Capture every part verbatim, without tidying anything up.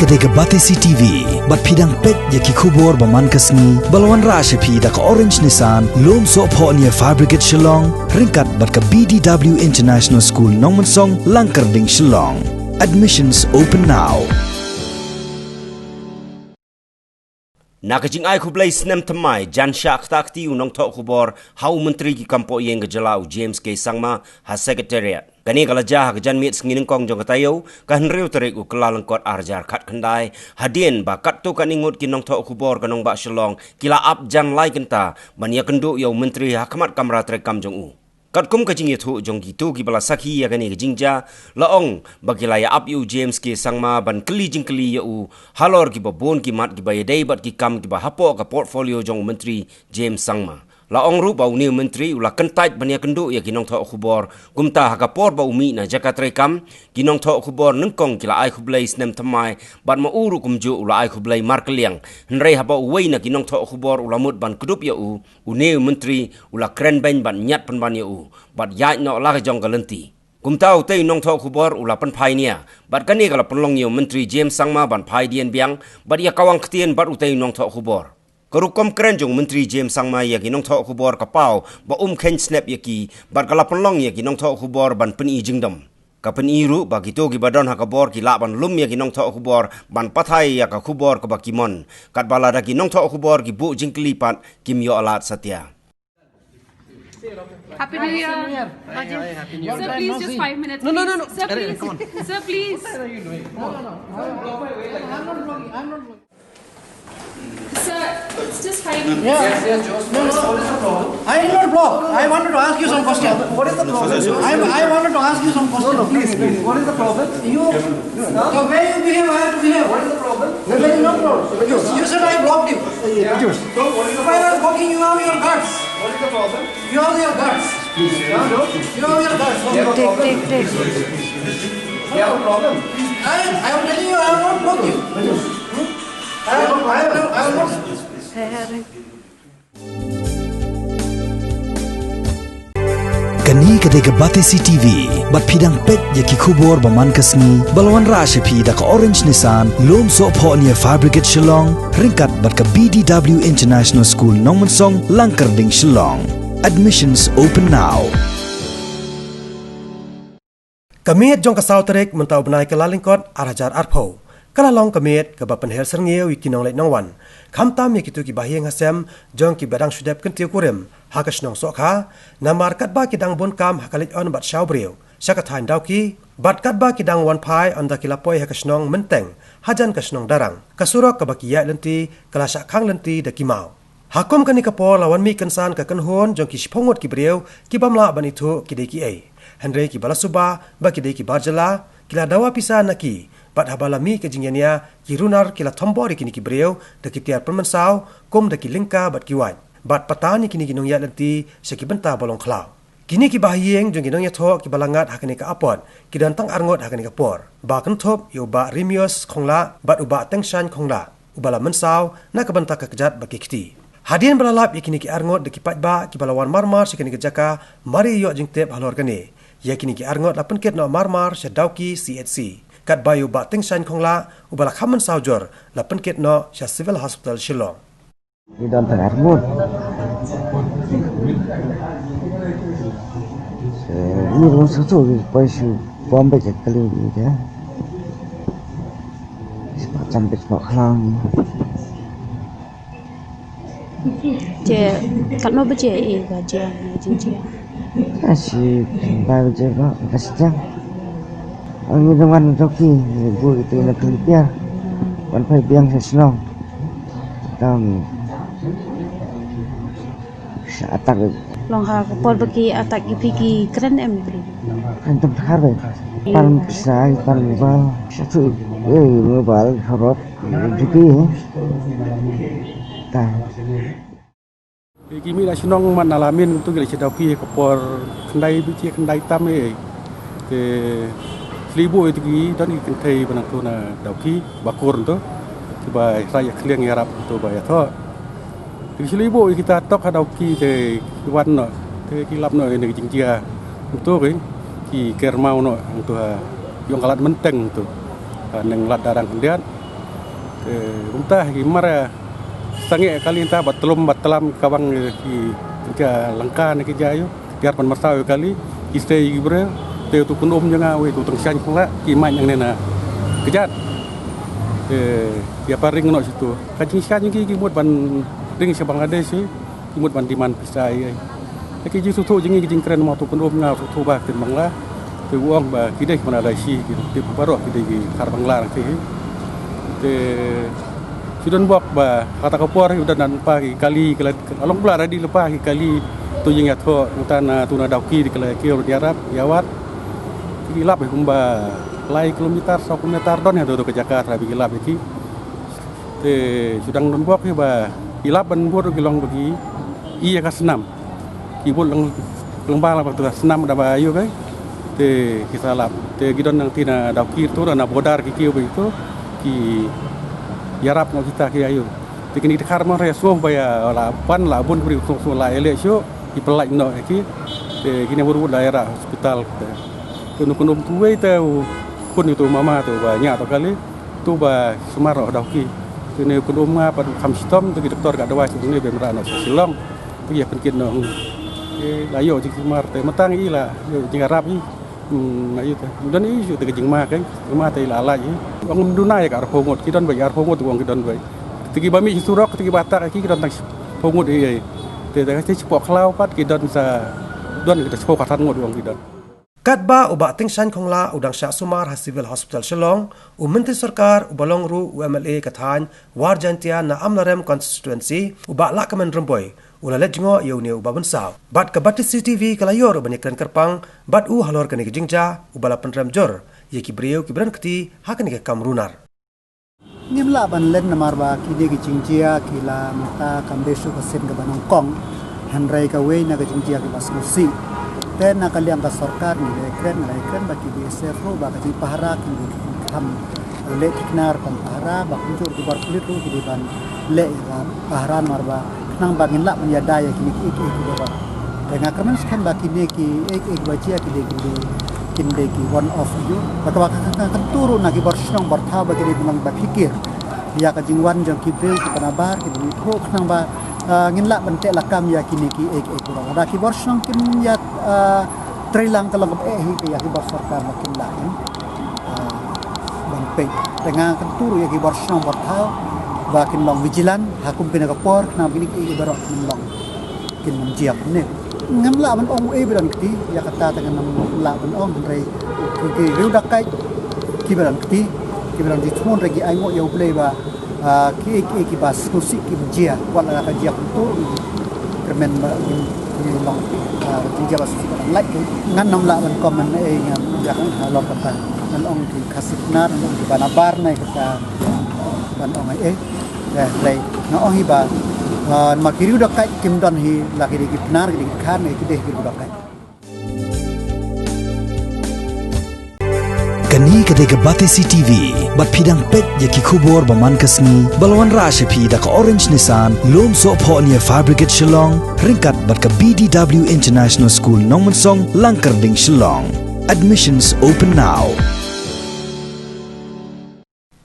Ka dei ka Batesi T V, bad phi dang peit ïa ki khubor ba man ka sngi, ba la wanrah sha phi da ka Orange Nissan, Lumsohphohnia Fabricate Shillong, ryngkat bad ka B D W International School Nongmensong, Langkyrding, Shillong. Admissions open now. Na ka jingai khublei snem thymmai, jan shah kata kti u nongthoh khubor ha u Myntri ki kam poh ïing ka jylla u James K Sangma ha Secretariat. Kane ka la jia ha ka janmiet sngi nyngkong jong ka taïew, ka hynriew tarik u Kyllalyngkot ar hajar khatkhyndai, hadien ba katto katne ngut ki nongthoh khubor ka nongbah Shillong ki la ap jan lai kynta ban ïakynduh ïa u Myntri ha khmat kamra treikam jong u. Katkum ka jingïathuh jong kito kiba la sakhi ïa kane ka jingjia, la ong ba ki la ïa ap ïa u James K Sangma ban kylli jingkylli ïa u halor kiba bun ki mat kiba ïadei bad ki kam kiba hapoh ka portfolio jong u Myntri James Sangma. La ong ruh ba une u Myntri u la kyntait ban ïakynduh ïa ki nongthoh khubor, kumta ha ka por ba u mih na jaka treikam, ki nongthoh khubor nyngkong ki la ai khublei snem thymmai, bad ma u ruh kumjuh u la ai khublei markylliang. Hynrei haba uwei na ki nongthoh khubor u la mut ban kdup ïa u, une u Myntri u la kren beiñ bad ñiad pynban ïa u, bad ïaid noh la ka jong ka lynti. Kumta utei u nongthoh khubor u la pynphai nia, bad kane ka la pynlong ïa u Myntri James Sangma ban phai dien biang, bad ïa kawang ktien bad utei u nongthoh khubor. Ka rukom kren jong u Myntri James Sangma ïa ki nongthoh khubor ka paw ba um kheiñ snep ïa ki, bad ka la pynlong ïa ki nongthoh khubor ban pyni jingdom. Ka pyni ruh ba kito kiba don ha ka bor ki lah ban lum ïa ki nongthoh khubor ban pathai ïa ka khubor kaba ki mon. Katba lada ki nongthoh khubor ki buh jingkylli pat, kim ïoh lad satia. Happy New Year. Happy New Year. Hi, hi, Happy New Year. Sir, please, just five minutes, please. No, no, no, no. Sir, please. Sir, please. What are you doing? No, no, no. I'm not blocking. I'm not blocking. Sir, it's just five minutes. Yeah. Yes, yes, Jose. No, no. What is the problem? I did not block. I wanted to ask you some question. What is the problem? I, I wanted to ask you some question. No, no, please, please. What is the problem? You, the way you behave, I have to behave. What is the problem? There is no problem. You, you said I blocked you. Yeah. So, what is the problem? If I was blocking you, you have your guards. What is the problem? You have your guards. Please, please, no. You have your guards. You have a problem? Take, take, take. You have a problem? I, I am telling you, I have not blocked you. Hmm? I have, I have, I have not. Kane ka dei ka Batesi T V, bad phi dang peit ïa ki khubor ba man ka sngi, ba la wanrah sha phi da ka Orange Nissan, Lumsohphohnia Fabricate Shillong, ryngkat bad ka B D W International School Nongmensong, Langkyrding, Shillong. Admissions open now. Ka miet jong ka saw tarik mynta u bnai Kyllalyngkot ar hajar arphew, ka la long ka miet kaba pynher syrngiew ïa ki nongleit nongwan, khamtam ïa kito kiba ha ïing ha sem jong kiba dang shu dep kyntiew kurim ha ka shnong Sohkha, namar katba ki dang bun kam ha ka leit on bad shaw briew sha ka thaiñ Dawki, bad katba ki dang wan phai ynda ki la poi ha ka shnong Mynteng hajan ka shnong Darrang, ka surok kaba ki ïaid lynti ka la shah khang lynti da ki maw. Ha kum kane ka por la wan mih kynsan ka kynhun jong ki shiphew ngut ki briew ki bym lah ban ithuh ki dei kiei. Hynrei kiba la suba ba ki dei ki bar jylla, ki la dawa pisa na ki, bad haba la mih ka jingïania, ki runar ki la thombor ïa kine ki briew da ki tiar pynmynsaw, kum da ki lyngka bad ki wait, bad patan ïa kine ki nongïaid lynti sha ki bynta ba long khlaw. Kine kiba ha ïing jong ki nongïathoh kiba la ngat ha kane ka apot ki don tang arngut ha kane ka por, ba kynthup ïa u Bah Rimius Khonglah bad u Bah Tengshan Khonglah, uba la mynsaw na ka bynta ka kjat ba ki kti. Hadien ba la lap ïa kine ki arngut da ki paidbah kiba la wan marmar sha kane ka jaka, mar ïa ïoh jingtip halor kane, ïa kine ki arngut la pynkit noh marmar sha Dawki C H C, katba ïa u Bah Tengshan Khonglah, uba la kham mynsaw jur, la pynkit noh sha Civil Hospital Shillong. Ngi don tang arngut. Eh, ngi ruh shu shu ngi poi shu bom bad ka kali ngi ka. Shu pacham bad shu khlang. Te katno baje, eh, baje, eh, jingjia? Asi, bai baje ba, kasi jang. Ang ngi dang wan Dawki, ngi bu kita na Philippia. Wan phai biang sa Shillong. Tam. Sa attack. Long ha ka por ba ki attack ïa phi ki kren em? Kren tam thar ba. Pan pisa, pan mobile. Sa tu, eh, mobile, harap. Juki, eh. Ta. Ki mih na shnong man na Lamin tu ki la shu Dawki ka por khyndai baje khyndai tam eh. Te shlei buh ïa tu ki don ki kynthei ba nang tu na Dawki ba kur tu. Kiba ïa khlieng ïarap tu ba ïathoh. Te shlei buh ïa kita tok ha Dawki te ki wan noh te ki lap noh ïa kane ka jingjia. Tu ki, ki ker maw noh tu ha ïong ka lad Mynteng tu. Ha neng lad Darrang khyndiat. Te kumta ki mar sangeh kali ta ba tlum ba tlam ka bang ki ka langka ne ki jayu. Biar pan masaw kali ki stay ki bre. Te tu kun um janga we tu tang shan kula ki man yang nena kejat. Te ya paring no situ. Ka jing shan ki ki mut ban ring sa Bangladesh. Ki mut ban demand pisa ai. Te ki ji suthu jing ki jingkren ma tu kun um nga suthu ba kin Bangla. Te u ong ba ki dei ki mana dai si ki tip baroh ki dei ki khar Bangla nang ki. Te si don bok ba kata ka por u don nan pa ki kali kala along bla radi lepa ki kali tu jing ya tho utan na tu na dau ki di kala ki ru diarap ya wat. Ki lap kumba lai kilometer, saw kilometer don ya tu ka jaka tra bi ki lap ki. Te sudang don bok hi ba ilap ban bur ki long bagi iya ka snam. Ki bur lang lang ba la ba tu snam da ba ayu kai. Te ki salap. Te ki don nang tina dau kir tu na border ki ki ba itu ki yarap no kita ki ayu. Te kini khar ma re so ba ya la pan la bun bri so so la ele shu ki pelaj no ki. Te kini bur bur la era hospital. Te nu kunum tu wei te u kun itu mama tu ba nya to kali. Tu ba sumar noh dau ki. Tu ne kun um nga pat kham shitom tu ki doktor ka dawai tu ne be mra noh Shillong. Tu ya pynkin noh. Ke la yo jing sumar te matang i la yo jing arap i. Hmm, na i te. Dan i ju te jing ma ke. Ma te la la i. Ong um duna ya ka arpho ngot ki don ba arpho ngot ong ki don ba. Te ki ba mi surok te ki ba tak ki don tang arpho ngot i. Te te ka chipok khlaw pat ki don sa don ki te chipok katan ngot ong ki don. Katba u Bah Tingshan Khongla u dang shah sumar ha Civil Hospital Shillong, u Myntri Sorkar uba long ruh u M L A ka thaiñ War Jaintia na Amlarem Constituency, u Bah Lahkmen Rymbui, u la leit jngoh ïa une u Bah Bynsaw. Bad ka Batesi T V ka la ïoh ruh ban ïakren kyrpang bad u halor kane ka jingjia uba la pynrem jur ïa ki briew kiba don kti ha kane ka kam runar. Ngim lah ban len namar ba kine ki jingjia ki la mynta kam dei shuh ka sien kaba nyngkong. Hynrei kawei na ka jingjia kaba sngewsih. Te na ka liang ka sorkar ngi la kren, ngi la kren ba ki B S F ruh ba ka jingpahara ki kham leh thikna ruh ban pahara, ba kumjuh ki bor pulit ruh ki dei ban leh ïa ka pahara namar ba khnang ba ngin lah ban ïada ïa kine kiei kiei kiba rot. Te nga kyrmen skhem ba kine kiei kiei kiba jia ki dei, ki dei, kin dei ki one off aïu. Ba kaba ka, ka, ka, kyntu ruh na ki bor shnong bor thaw ba ki dei ban long ba phikir ïa ka jingwan jong ki briew kiba nabar, kiba ithuh khnang ba, ah, ngin lah ban teh lakam ïa kine kiei kiei kiba rot. Lada ki bor shnong kin ïa, ah, trei lang ka long kaba eh hi ïa ki bor sorkar ba kin lah, eh, ah, ban peit. Te nga kyntu ruh ïa ki bor shnong bor thaw ba kin long vigilant ha kum kine ka por khnang ba kine kiei kiei kiba rot kin long, kin ym jia kumne. Ngam lah ban ong uei ba don kti ïa kata, te ngam lah ban ong, hynrei ki, ki riew dakaid kiba don kti, kiba don jingthmu, hynrei ki ainguh ïa U Blei ba, ah, kiei kiei kiba sngewsih kim jia, wat la ka jia kumto, kyrmen ba kim, kim long, ah, jingïa ba sngewsih ba don lait. Ngan ym lah ban comment ei ngam ïa ka, ah, long kata. Ngan ong ki Khasi Pnar, ngan ong kiba nabar na kata ban ong ei. Eh, hynrei nga ong hi ba, ah, ma ki riew dakaid kim don hi, la ki dei ki Pnar, ki dei ki Khar, ki dei ki riew dakaid. Kane ka dei ka Batesi T V, bad phi dang peit ïa ki khubor ba man ka sngi, ba la wanrah sha phi da ka Orange Nissan, Lumsohphohnia Fabricate Shillong, ryngkat bad ka B D W International School Nongmynsong, Langkyrding Shillong. Admissions open now.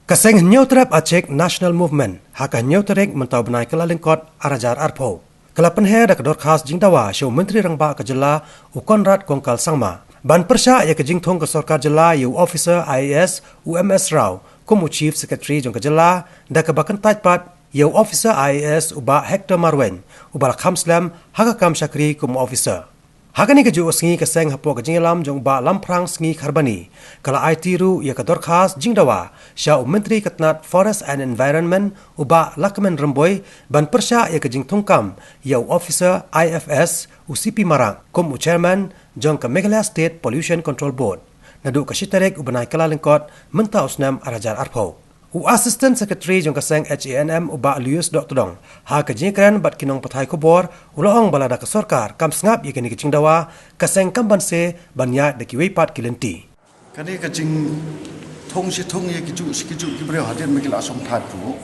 Ka seng Hynñiewtrep Achik National Movement, ha ka hynñiew tarik mynta u bnai Kyllalyngkot arhajar arphew, ka la pynher da ka dorkhas jingdawa sha u Myntri Rangbah ka jylla u Conrad Kongkal Sangma ban pyrshah ïa ka jingthung ka sorkar jylla ïa u officer I A S u M S Rao kum u Chief Secretary jong ka jylla, da kaba kyntait pat ïa u officer I A S u Bah Hector Marwein, uba la kham slem ha ka kam shakri kum u officer. Ha kane kajuh ka sngi ka seng hapoh ka jingïalam jong u Bah Lamphrang Sngi Kharbani, ka la aiti ruh ïa ka dorkhas jingdawa sha u Myntri ka tnat Forest and Environment u Bah Lahkmen Rymbui ban pyrshah ïa ka jingthungkam ïa u officer I F S u C P Marak kum u Chairman jong ka Meghalaya State Pollution Control Board, naduh ka shi tarik u bnai Kyllalyngkot mynta u snem arhajar arphew. U Assistant Secretary jong ka seng H A N M u Bah Louis Dohtdong, ha ka jingkren bad ki nongpathai khubor, u la ong ba lada ka sorkar kam sngap ïa kane ka jingdawa, ka seng kam banse ban ïaid da kiwei pat ki lynti. Kane ka jingthung shi thung ïa kijuh shi kijuh ki briew hadien ba ki la shongthait ruh,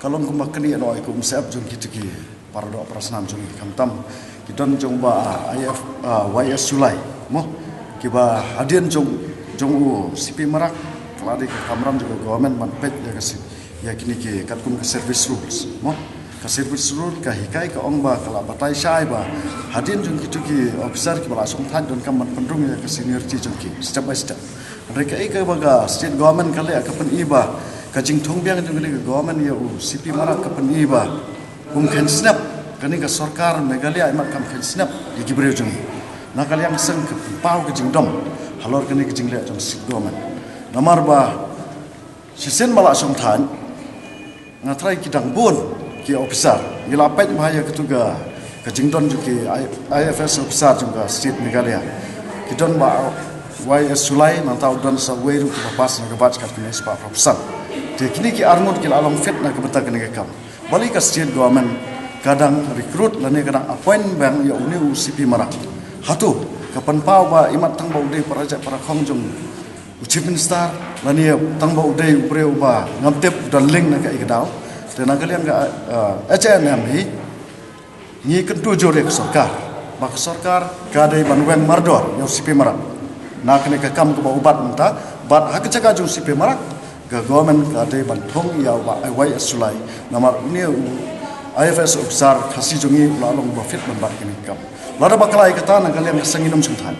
ka long kumba kane noh ïa ka umsyep jong kita ki para doh para snam jong ngi, khamtam ki don jong ba I F, ah, Y S July mo, kiba hadien jong, jong u C P Marak, ka la dei ka kamram jong ka government ban peit ïa ka si, Ïa kine ki katkum ka service rules, mo? Ka service rule ka hikai, ka ong ba, ka la batai shai ba hadien jong kito ki officer kiba la shongthait donkam ban pynrung ïa ka seniority jong ki step by step. Hynrei kaei kaba ka state government ka leh, ka pyni ba ka jingthung biang jong kane ka government ïa u C P Marak ka pyni ba um kheiñ snap, kane ka sorkar Meghalaya imat kam kheiñ snap ïa ki briew jong ngi. Na ka liang seng ka paw ka jingdom halor kane ka jingleh jong state government. Namar ba shisien ba la shongthait, nga tharai ki dang bun ki officer, ngi la peit bha ïa katu ka, ka jingdon jong ki I- IFS officer jong ka state Meghalaya. Ki don ba wai S July, nangta u don sa wei ruh kiba pass na ka batch khatkhyndai spah phra phew san. Te kine ki arngut ki la long fit na ka bynta kane ka kam. Balei ka state government ka dang recruit lane ka dang appoint biang ïa une u C P Marak? Hato ka pynpaw ba imat tang ba u dei para jait para khong jong u chief minister, lane tang ba u dei u briew ba ngam tip u don link na kaei ka daw? Te na ka liang ka, ah, H A N M hi, ngi kyntu jur ïa ka sorkar ba ka sorkar ka dei ban weng mardor ïa u C P Marak na kane ka kam kaba u bat mynta. Bad ha ka jaka jong u C P Marak, ka government ka dei ban thung ïa u Bah Wai S July, namar une u IFS officer Khasi jong ngi u la long ba fit ban bat kane ka kam. Lada ba ka la ïa kata, na ka liang ka seng ngin ym shongthait.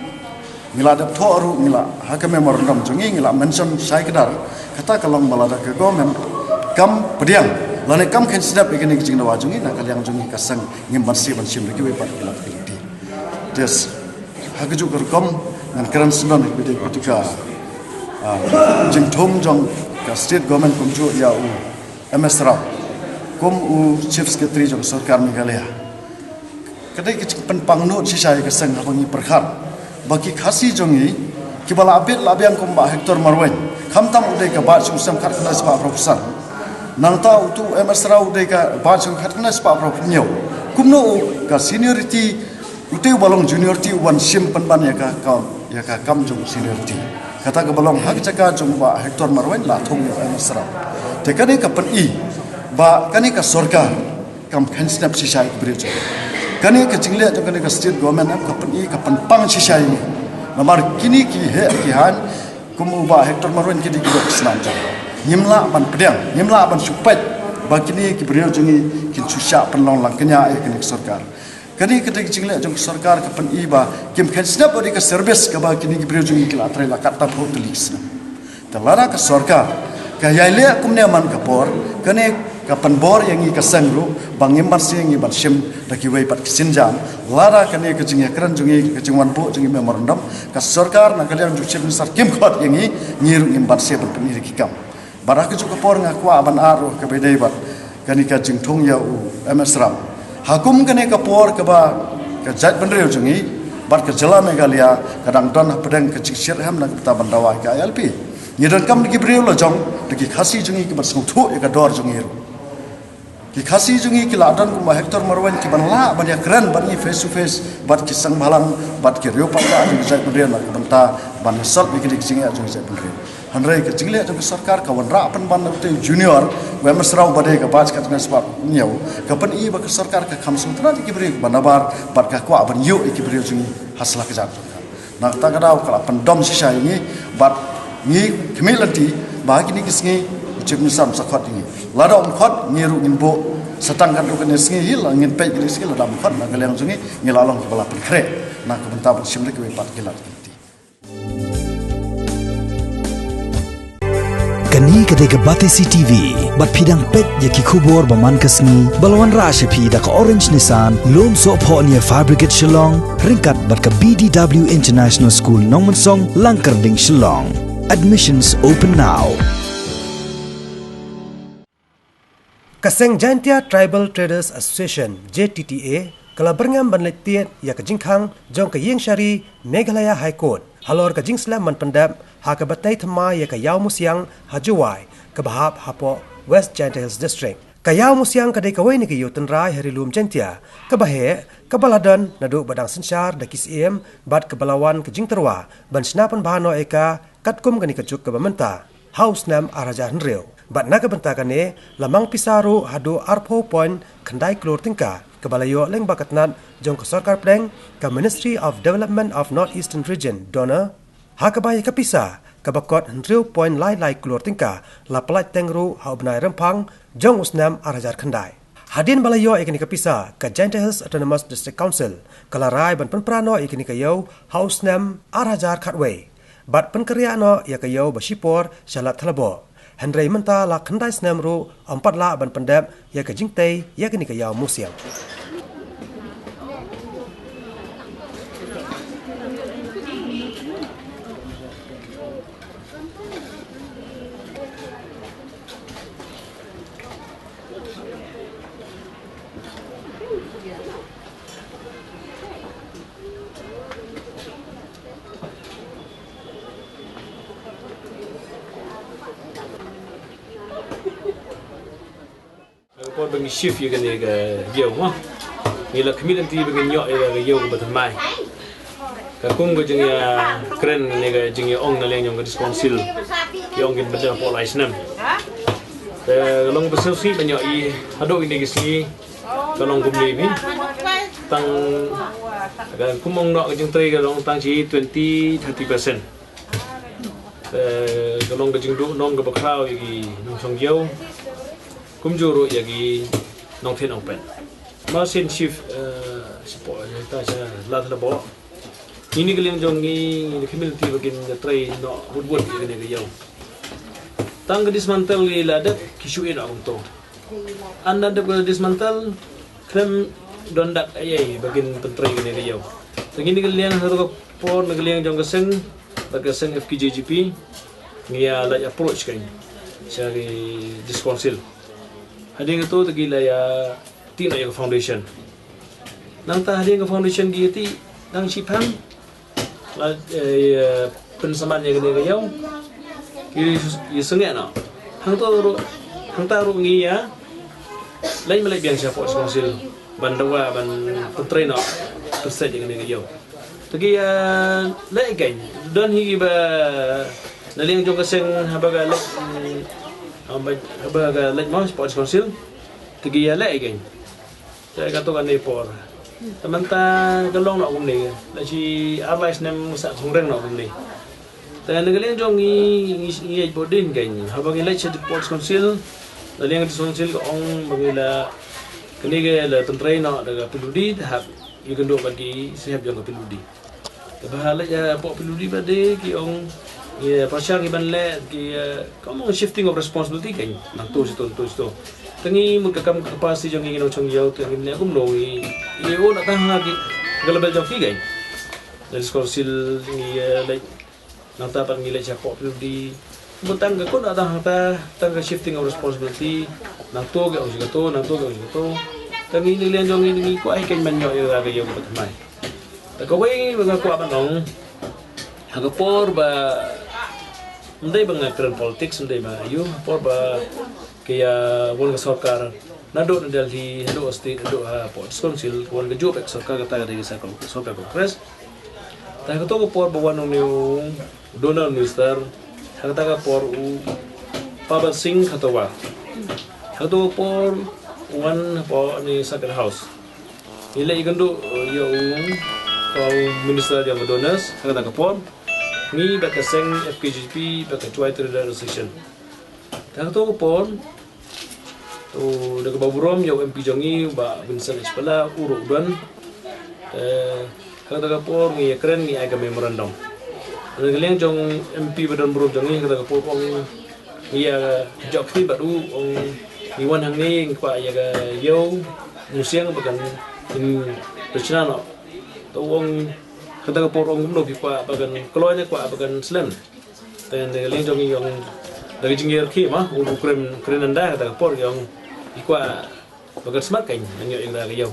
Ngi la dep thoh ruh, ngi la, ha ka memorandum jong ngi, ngi la mention shai kdar. Kata ka long ba lada ka government kam pdiang lane kam kheiñ snap ïa kane ka jingdawa jong ngi, na ka liang jong ngi ka seng ngim banse ban shim da kiwei pat ki lad ki lynti. Te ha kajuh ka rukom ngan kren sngewbha ïa katu ka, ah, jingthung jong ka state government kumjuh ïa u M S Raw kum u chief secretary jong sorkar Meghalaya. Ka dei ka jingpynpang nud shisha ïa ka seng haba ngi pyrkhat ba ki Khasi jong ngi kiba la bit la biang kum Bah Hector Marwein, khamtam u dei ka batch jong u snem khatkhyndai spah phra phew san, nangta utu u M S Raw u dei ka batch jong u khatkhyndai spah phra phew hynñiew. Kumno u ka seniority, utu uba long juniority u wan shim pynban ïa ka kam, ïa ka kam jong u seniority? Kata kaba long ha ka jaka jong u Bah Hector Marwein la thung ïa u M S Raw. Te kane ka pyni ba kane ka sorkar kam kheiñ snap shisha ïa ki briew jong ngi. Kane ka jingleh jong kane ka state government ka pyni, ka pynpang shisha ïa ngi. Namar kine ki heh ki haiñ kum u Bah Hector Marwein ki dei ki doh ki snam jong ngi. Ngim lah ban pdiang, ngim lah ban shu peit ba kine ki briew jong ngi kin shu shah pynlong lang kñia ïa kane ka sorkar. Kane ka dei ka jingleh jong ka sorkar ka pyni ba kim kheiñ snap ïa ka service kaba kine ki briew jong ngi ki la trei la katto phew tylli ki snem. Te lada ka sorkar ka ïai leh kumne man ka por, kane ka pynbor ïa ngi ka seng ruh ba ngim banse ngi ban shim da kiwei pat ki sienjam. Lada kane ka jingïakren jong ngi, ka jingwan buh jong ngi memorandum, ka sorkar na ka liang jong u chief minister kim khot ïa ngi, ngi ruh ngim banse ban pyni da ki kam. Bad ha kajuh ka por nga kwah ban ar ruh kaba ïadei bad kane ka jingthung ïa u M S Raw. Ha kum kane ka por kaba ka jaitbynriew jong ngi bad ka jylla Meghalaya ka dang don hapdeng ka jingshitrhem na ka bynta ban dawa ïa ka I L P. Ngi donkam da ki briew la jong, da ki Khasi jong ngi kiban sngewthuh ïa ka dor jong ngi ruh. Ki Khasi jong ngi ki la don kum u Bah Hector Marwein kiban lah ban ïakren bad ngi face to face, bad ki seng bhalang, bad ki riew paidbah jong ka jaitbynriew na ka bynta ban solve ïa kine ki jingeh jong ka jaitbynriew. Hynrei ka jingleh jong ka sorkar ka wanrah pynban na utu u junior, u M S Raw ba dei ka batch khatkhyndai spah hynñiew, ka pyni ba ka sorkar ka kham sngewtynnat ïa ki briew kiba nabar bad ka kwah ban ïuh ïa ki briew jong ngi ha sla kjat jong ka. Na kata ka daw ka la pyndom shisha ïa ngi, bad ngi khmih lynti ba ha kine ki sngi u chief minister un sa khot ïa ngi. Lada um khot, ngi ruh ngin buh sa tang katto katne sngi hi, la ngin peit kine ki sngi, lada um khot na ka liang jong ngi, ngi la long kiba la pynkhreh na ka bynta ban shim da kiwei pat ki lad ki lynti. Kane ka dei ka Batesi T V, bad phi dang peit ïa ki khubor ba man ka sngi ba la wanrah sha phi da ka Orange Nissan, Lumsohphohnia Fabricates Shillong, ryngkat bad ka B D W International School Nongmensong, Langkyrding, Shillong. Admissions open now. Ka seng Jaintia Tribal Traders Association, J T T A, ka la byrngem ban leit tied ïa ka jingkhang jong ka ïing shari Meghalaya High Court halor ka jingslem ban pyndep ha kaba tei thymmai ïa ka Ïaw Musiang ha Jowai, kaba hap hapoh West Jaintia Hills District. Ka Ïaw Musiang ka dei kawei na ki ïew tynrai ha ri lum Jaintia kaba heh, kaba la don naduh ba dang synshar da ki syiem, bad kaba la wan ka jingtyrwa ban shna pynbha noh ïa ka katkum kane ka juk kaba mynta ha u snem ar hajar hynriew. Bad na ka bynta kane la mang pisa ruh haduh arphew point khyndai klur tyngka, kaba la ïoh lyngba ka tnat jong ka sorkar pdeng, ka Ministry of Development of North Eastern Region, DoNER, ha kaba ïa ka pisa kaba kot hynriew point lai lai klur tyngka, la pyllait teng ruh ha u bnai Rymphang jong u snem ar hajar khyndai. Hadien ba la ïoh ïa kane ka pisa, ka Jaintia Hills Autonomous District Council ka la rai ban pynpra noh ïa kane ka ïew ha u snem ar hajar khatwei bad pynkynriah noh ïa ka ïew ba shipor sha Lad Thalabo. Hynrei mynta la khyndai snem ruh ym pat lah ban pyndep ïa ka jingtei ïa kane ka ïew musiang. Ka por ba ngi shift ïa kane ka ïew mo, ngi la khmih lynti ba ngin ïoh ïa ka ïew kaba thymmai. Ka kum ka jingïakren ne ka jingïaong na liang jong ka District Council, ïa ong kin bynta hapoh lai snem. Te ka long ba sngewsih ban ïoh ïa haduh kine ki sngi ka long kumne phi. Tang ka kum ong noh ka jingtrei ka long tang shi twenty thirty percent. Te ka long ka jingduhnong kaba khraw ïa ki nongshong ïew. Kumjuh ruh ïa ki nongthied nongpet. Mar sien shift, eh, shapoh, eh, ta sha Lad Thalabo. Ngi na ka liang jong ngi, ngi khmih lynti ba kin ïatrei noh wut wut ïa kane ka ïew. Tang ka dismantle ngi la dep, ki shu ïeh noh kumto. Ynda dep ka dismantle, khlem don dak ei ei ba kin pyntrei ïa kane ka ïew. Te ngi na ka liang, ha kato ka por na ka liang jong ka seng, bad ka seng F K J G P, ngi ïa leit approach kein sha ki District Council. Hadien kato te ki la ïa tih noh ïa ka foundation. Nangta hadien ka foundation ki ïa tih, dang shiphang la, eh, ïa pynsaman ïa kane ka ïew, ki ïa sangeh noh. Hangto ruh, hangta ruh ngi ïa leit ma leit biang sha District Council ban dawa ban pyntrei noh, pynset ïa kane ka ïew. Te ki, eh, leh kein, don hi kiba na liang jong ka seng haba ka leit, mm, haba, haba ka leit mo sha District Council. Te ki ïa leh kein. Te kato kane por. Te mynta ka long noh kumne, la shi ar lai snem sa khong reng noh kumne. Te na ka liang jong ngi, ngi, ngi ïa bor din kein. Haba ngi leit sha District Council, na liang District Council ka ong ba ngi la, kane ka la pyntrei noh da ka P W D, te hap ïakynduh bad ki synshar jong ka P W D. Te ba ha leit hapoh P W D pat de ki ong, ïa, pyrshang ki ban leh, ki, eh, ka ong shifting of responsibility kein. Nangto shito, nangto shito. Te ngi mut ka kam ka capacity jong ngi nongshong ïew te ngi leh kumno ngi, ngi ïoh na tang ha ki, ka level jong ki kein. Na District Council ngi, eh, leit, nangta pat ngi leit shapoh P W D. Mut tang ka kun na tang hangta, tang ka shifting of responsibility. Nangto ki ong shi kato, nangto ki ong shi kato. Te ngi na ka liang jong ngi ngi kwah hi kein ban ïoh ïa ka ïew kaba thymmai. Te kawei ba nga kwah ban ong, ha ka por ba, ym dei ba nga kren politics, ym dei ba nga ïoh, ha ka por ba ka ïa wan ka sorkar, naduh na Delhi, haduh state, haduh hapoh District Council, ka wan kajuh beit ka sorkar, kata ka dei ka sorkar Congress. Te ha kato ka por ba wan une u Donor Minister, ha kata ka por u Pabal Singh Khatawar. Ha kato ka por u wan hapoh une Circuit House. Ngi leit ïakynduh, eh, ïa u, ïa u Minister jong ka Donors, ha kata ka por. Ngi bad ka seng F K J P, bad ka Jowai Trader Association. Te ha kato ka por, to da kaba burom ïa u M P jong ngi, u Bah Vincent H Pala, u ruh u don. Eh, ha kata ka por ngi ïakren ngi ai ka memorandum. Na ka liang jong M P ba don burom jong ngi, ha kata ka por ong ngi ïa jok kti bad u, ong ngi wan hangne ngi kwah ïa ka ïew musiang ba kan, kin rchna noh. To ong, ha kata ka por ong kumno phi kwah ba kan kloi ne kwah ba kan slem. Te na ka liang jong ngi ong da ka jingïarap ki ma, u kren, kren ynda ha kata ka por ong ngi kwah ba kan smat kein, nang ïoh ïa ka ïew.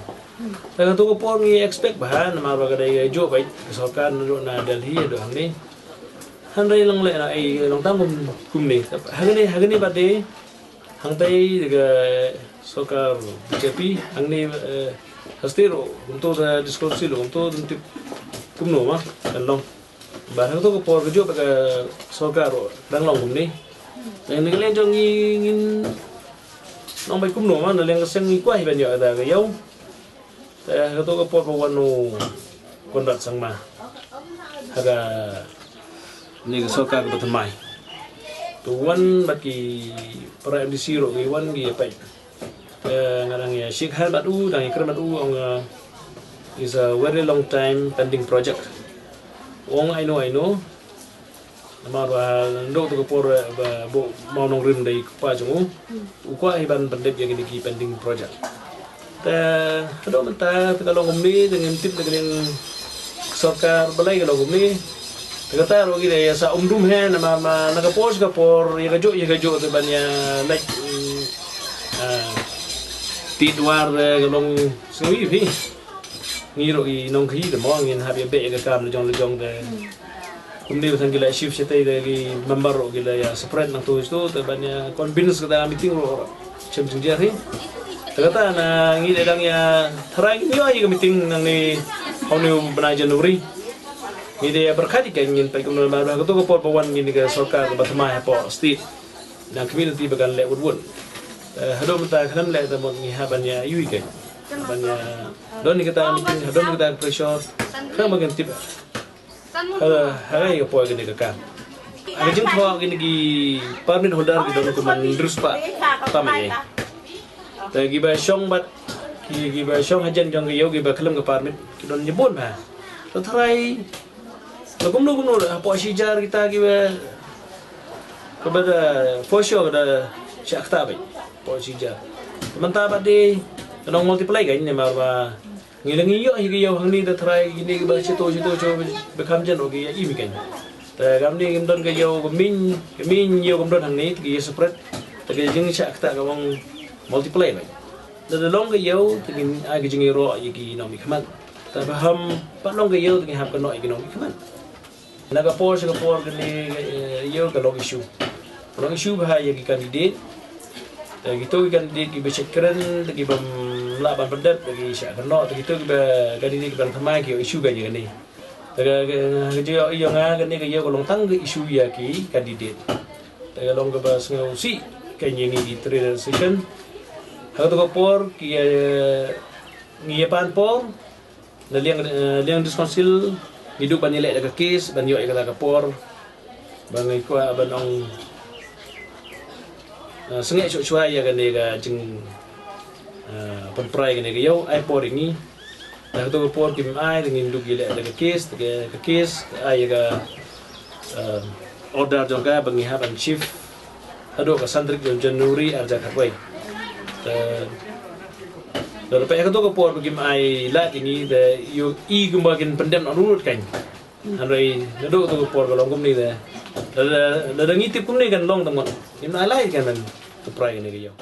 Te ha kato ka por ngi expect bha, namar ba ka dei ka juh beit ka sorkar naduh na Delhi haduh hangne. Hynrei long leh na ei long tang kum, kumne. Ha kane, ha kane pat de, hangtai da ka sorkar B J P, hangne, eh, ha state ruh kumto, da District Council ruh kumto, dang tip kumno ma kan long. Bad ha kato ka por kajuh bad ka sorkar ruh dang long kumne. Te na ka liang jong ngi ngin long beit kumno ma, na liang ka seng ngi kwah hi ban ïoh da ka ïew. Te ha kato ka por ba wan u Conrad Sangma ha ka Ni ka sorkar ka ba thymmai. To wan bad ki para M D C ruh ki wan ki ïa peit. Eh, nga dang ïa shake hand bad u, dang ïa kren bad u, ong, eh, is a very long time pending project. Ong, I know, I know. Namar ba naduh tu ka por, eh, ba bu Mawnongrim dei kpa jong u. U kwah hi ban pyndep ïa kine ki pending project. Te haduh mynta te ka long kumne, te ngim tip da ka liang sorkar balei ka long kumne. Te kata ruh ki dei ïa sa um dum hi, namar ma na ka por sha ka por, ïa ka juh ïa ka juh te ban ïa leit, mm, ah, tied war, eh, ka long sngewbha. Ngi ruh i nongkhaïi te mo ngin hap ïa beh ïa ka kam la jong la jong te. Kumne ba tang ki la shift shatei te ki member ruh ki la ïa separate nangtu shatei te ban ïa convince kata meeting ruh shem jingjia hi. Te kata na ngi dang ïa tharai ngi ïoh ïa ka meeting nangne ha une u bnai January. Ngi dei ïa pyrkhat ïa ka ngin peit kumno ba kato ka por ba wan ngi ne ka sorkar ba thymmai hapoh state. Nang community ba kan leh wut wut. Eh, haduh mynta khlem leh te mo ngi hap ban ïa ïohi ka. Ban ïa don ïa kata meeting, haduh don ïa kata pressure. Khlem ba kan tip. Ha, ha, ïa poi kane ka kam. Ha ka jingthoh kine ki permit holder ki don kumba hynriew spah tam ïa. Te kiba shong bad ki, kiba shong hajan jong ka ïew kiba khlem ka permit ki don shibun bha. Te tharai la kumno kumno hapoh shi hajar kita kiba, kiba da for sure ka da shah kata bha. Hapoh shi hajar. Te mynta bad dei ka nong multiply ka ne mar ba ngi la ngi ïoh hi ka ïew hangne te tharai kine kiba shito shito shu ba kham jan ruh ki ïa im hi kein. Te kam ne kim don ka ïew ka miej, ka miej ïew kam don hangne te ki ïa separate. Te ka jingshah kata ka wan multiply bha. Te da long ka ïew te ngin ai ka jingïaroh ïa ki nongmihkhmat. Te ba ham pat long ka ïew te ngin hap kynnoh ïa ki nongmihkhmat. Na ka por sha ka por kane ka, eh, ïew ka long issue. Ka long issue bha ïa ki candidate. Te kito ki candidate kiba shait kren, te kibym lah ban pyndep, te ki shah kynnoh, te kito kiba candidate kiba thymmai ki ïoh issue ka ïa kane. Te ka, ka, ka jingïoh ïa nga kane ka ïew ka long tang ka issue ïa ki candidate. Te ka long kaba sngewsih ka ïa ngi ki Trade Association. Ha kato ka por ki, eh, ngi ïa pan por, na liang, eh, liang District Council, ngi duh ban ïaleh da ka case, ban ïoh ïa kata ka por, ba ngi kwah ban ong, eh, sngewsih shuwa ïa kane ka jing, eh, pynpra ïa kane ka ïew, ai por ïa ngi. Na kato ka por kim ai, te ngin duh ïaleh da ka case, te ka, ka case, ai ïa ka, eh, order jong ka, ba ngi hap ban shift haduh ka san tarik jong January ar hajar khatwei. Te, te lada peit ha kato ka por ba kim ai lad ïa ngi te ïohi kumba kin pyndep noh lut kein. Hynrei naduh kato ka por ka long kumne te. Lada, lada ngi tip kumne kan long tang mon. Ngim ai lad kein ban pynpra ïa kane ka ïew.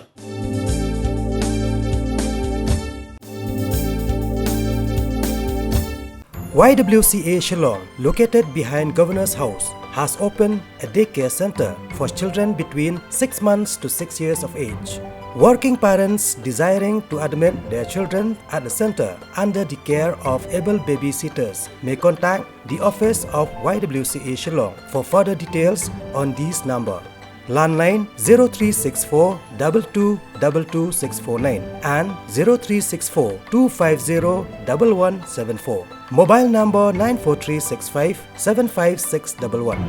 Y W C A Shillong, located behind Governor's House, has opened a daycare center for children between six months to six years of age. Working parents desiring to admit their children at the center under the care of able babysitters may contact the office of Y W C A Shillong for further details on this number. Landline zero three six four double two double two six four nine and zero three six four two five zero double one seven four. Mobile number nine four three six five seven five six double one.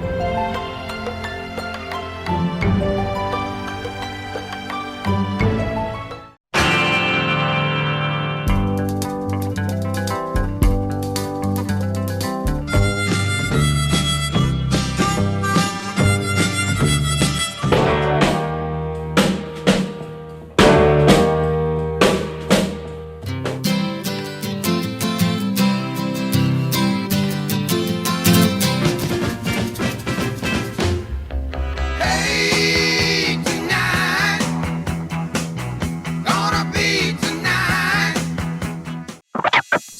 Hey, tonight, gonna be tonight.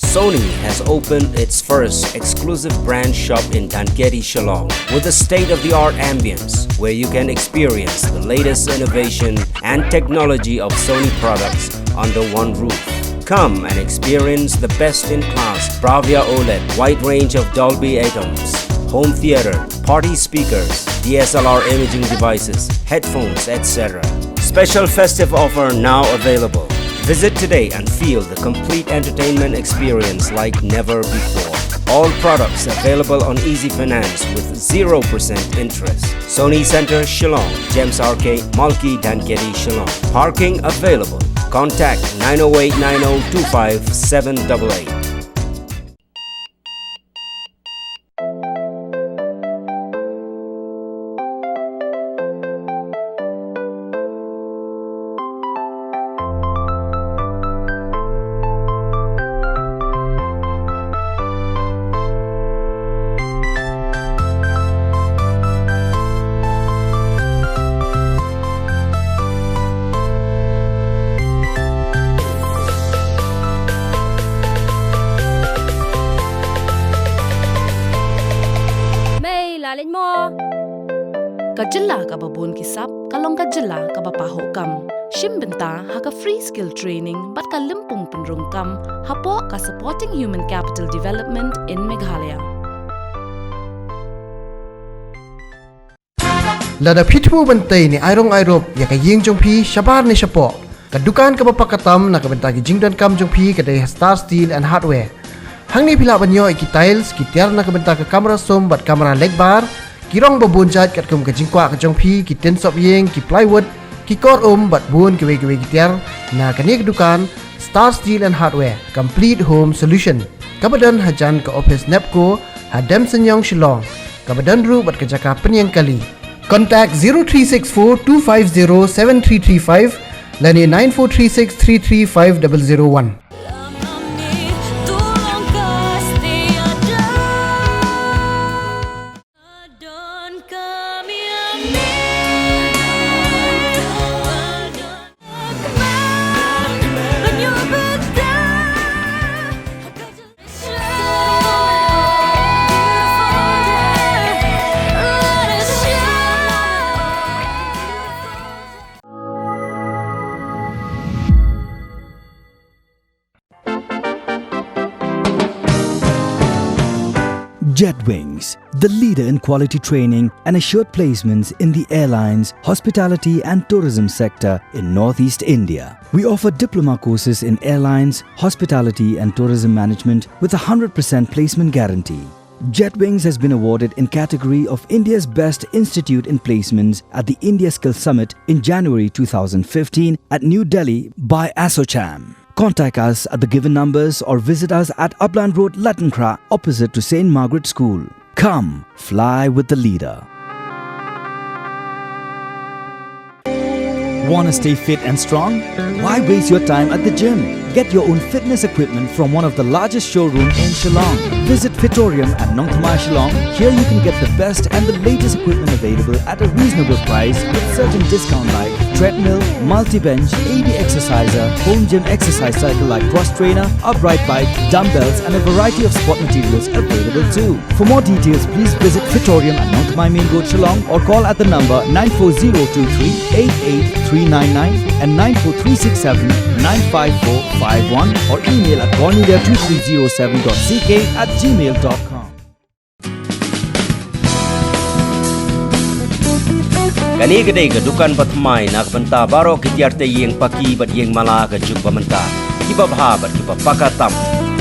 Sony has opened its first exclusive brand shop in Dhankheti, Shillong, with a state-of-the-art ambience where you can experience the latest innovation and technology of Sony products under one roof. Come and experience the best-in-class Bravia OLED, wide range of Dolby Atmos, home theater, party speakers, D S L R imaging devices, headphones, et cetera. Special festive offer now available. Visit today and feel the complete entertainment experience like never before. All products available on Easy Finance with zero percent interest. Sony Center, Shillong, Gems Arcade, Malki, Dhankheti, Shillong. Parking available. Contact nine oh eight nine oh two five seven double eight. Mei la leit mo. Ka jylla kaba bun ki sap ka long ka jylla kaba pahuh kam. Shim bynta ha ka free skill training bad ka lympung pynrung kam hapoh ka Supporting Human Capital Development in Meghalaya. Lada phi thmu ban tei ne ai rong ai rup ïa ka ïing jong phi shabar ne shapoh, ka dukan kaba paka tam na ka bynta ki jingdonkam jong phi ka dei ha Star Steel and Hardware. Hangne phi lah ban ïoh ïa ki tiles, ki tiar na ka bynta ka kamra sum bad kamra lekbar, ki rong ba bun jait katkum ka jingkwah ka jong phi, ki tin sop ïing, ki plywood, ki kor um bad bun kiwei kiwei ki tiar. Na kane ka dukan Star Steel and Hardware, complete home solution, kaba don hajan ka office NEEPCO ha Demsenyong, Shillong, kaba don ruh bad ka jaka pynïeng kali. Contact zero three six four two five zero seven three three five lane nine four three six three three five double zero one. Jetwings, the leader in quality training and assured placements in the airlines, hospitality and tourism sector in Northeast India. We offer diploma courses in airlines, hospitality and tourism management with a hundred percent placement guarantee. Jetwings has been awarded in category of India's Best Institute in Placements at the India Skills Summit in January two thousand fifteen at New Delhi by ASSOCHAM. Contact us at the given numbers or visit us at Upland Road, Latangkhra, opposite to Saint Margaret School. Come, fly with the leader. Want to stay fit and strong? Why waste your time at the gym? Get your own fitness equipment from one of the largest showroom in Shillong. Visit Fitorium at Nongthymmai, Shillong. Here you can get the best and the latest equipment available at a reasonable price with certain discount like treadmill, multi-bench, A B exerciser, home gym exercise cycle like cross trainer, upright bike, dumbbells and a variety of sport materials available too. For more details, please visit Fitorium at Nongthymmai Main Road, Shillong, or call at the number nine four zero two three eight eight three nine nine and nine four three six seven nine five four five one, or email at cornelia two three zero seven dot C K at gmail dot com. Kane ka dei ka dukan ba thymmai na ka bynta baroh ki tiar tei ïing paki bad ïing mala ka juk ba mynta, kiba bha bad kiba paka tam,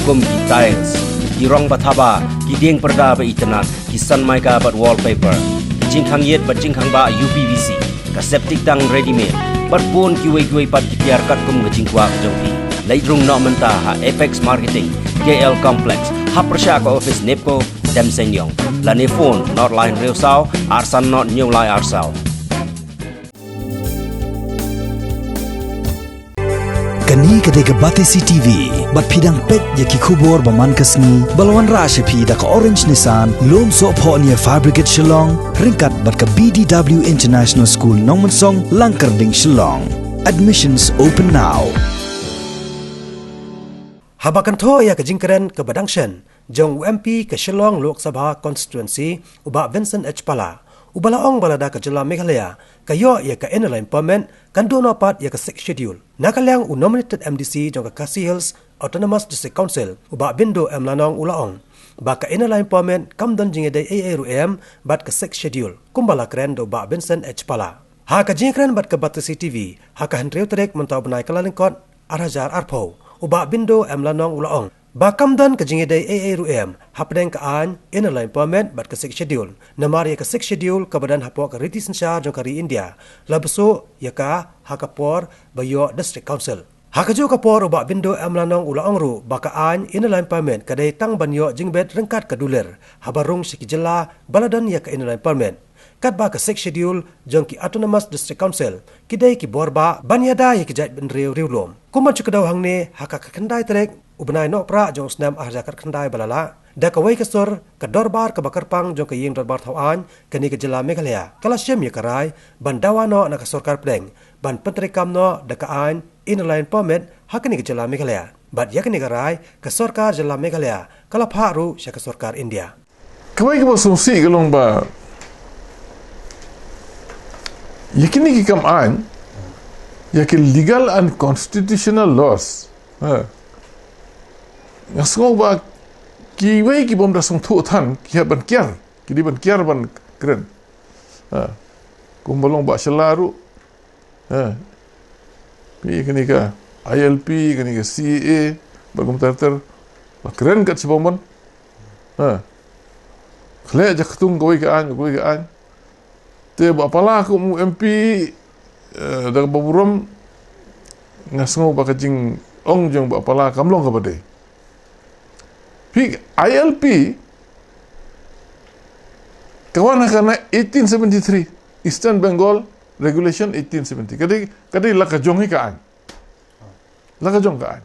kum ki tiles, ki rong ba thaba, ki dieng pyrda ba itynnad, ki sanmaika bad wallpaper, ki jingkhang ïit bad jingkhang bah U P V C, ka septic tank ready made, bad bun kiwei kiwei pat ki tiar katkum ka jingkwah ka jong phi. Leit rung noh mynta ha Apex Marketing, K L Complex, ha pyrshah ka office NEEPCO, Demsenyong. Lane phone, nought lai hynriew saw, ar san nought hynñiew lai ar saw. Kane ka dei ka Batesi T V, bad phi dang peit ïa ki khubor ba man ka sngi, ba la wanrah sha phi da ka Orange Nissan, Lumsohphoh near Fire Brigade Shillong, ryngkat bad ka B D W International School Nongmensong, Langkyrding, Shillong. Admissions open now. Haba kynthoh ïa ka jingkren kaba dang shen jong u M P ka Shillong Lok Sabha Constituency, u Bah Vincent H Pala, uba la ong ba lada ka jylla Meghalaya ka ïoh ïa ka Inner Line Permit, kan duh noh pat ïa ka Sixth Schedule. Na ka liang u nominated M D C jong ka Khasi Hills Autonomous District Council, u Bah Bindo M Lanong, u la ong ba ka Inner Line Permit kam don jingïadei ei ei ruh em bad ka Sixth Schedule, kumba la kren da u Bah Vincent H Pala. Ha ka jingkren bad ka Batesi T V ha ka hynriew tarik mynta u bnai Kyllalyngkot, ar hajar arphew, u Bah Bindo M Lanong u la ong Ba kam don ka jingïadei ei ei ruh em hapdeng ka aiñ Inner Line Permit bad ka Sixth Schedule, namar ïa ka Sixth Schedule kaba don hapoh ka riti synshar jong ka ri India la bsuh ïa ka ha ka por ba ïoh District Council. Ha kajuh ka por u Bah Bindo M Lanong u la ong ruh ba ka aiñ Inner Line Permit ka dei tang ban ïoh jingbit ryngkat ka dulir haba rung sha ki jylla ba la don ïa ka Inner Line Permit. Katba ka Sixth Schedule jong ki Autonomous District Council ki dei ki bor bah ban ïada ïa ki jaitbynriew riewlum. Kum ban shu kdew hangne, ha ka khatkhyndai tarik u bnai Nohprah jong u snem ar hajar khatkhyndai ba la lah, da kawei ka sur ka dorbar kaba kyrpang jong ka Ïing Dorbar Thaw Aiñ kane ka jylla Meghalaya ka la shim ïa ka rai ban dawa noh na ka sorkar pdeng ban pyntreikam noh da ka aiñ Inner Line Permit ha kane ka jylla Meghalaya. Bad ïa kane ka rai ka sorkar jylla Meghalaya ka la phah ruh sha ka sorkar India. Kawei kaba sngewsih ka long ba ïa kine ki kam aiñ, ïa ki legal and constitutional laws, ha, nga sngew ba kiwei ki bym da sngewthuh than ki hap ban kiar, ki dei ban kiar ban kren. Ha. Kumba long ba shala ruh, ha, kane ka I L P, kane ka C A A, ba kumta ter ter la kren kat shibun ban, ha, khleh ja ktung kawei ka aiñ, kawei ka aiñ. Te Bah Pala kum u M P, eh, da kaba burom, nga sngew ba ka jingong jong Bah Pala kam long kaba dei. Phi, I L P ka wan ha ka na eighteen seventy-three, Eastern Bengal Regulation eighteen seventy. Ka dei, ka dei la ka jong hi ka aiñ. La ka jong ka aiñ.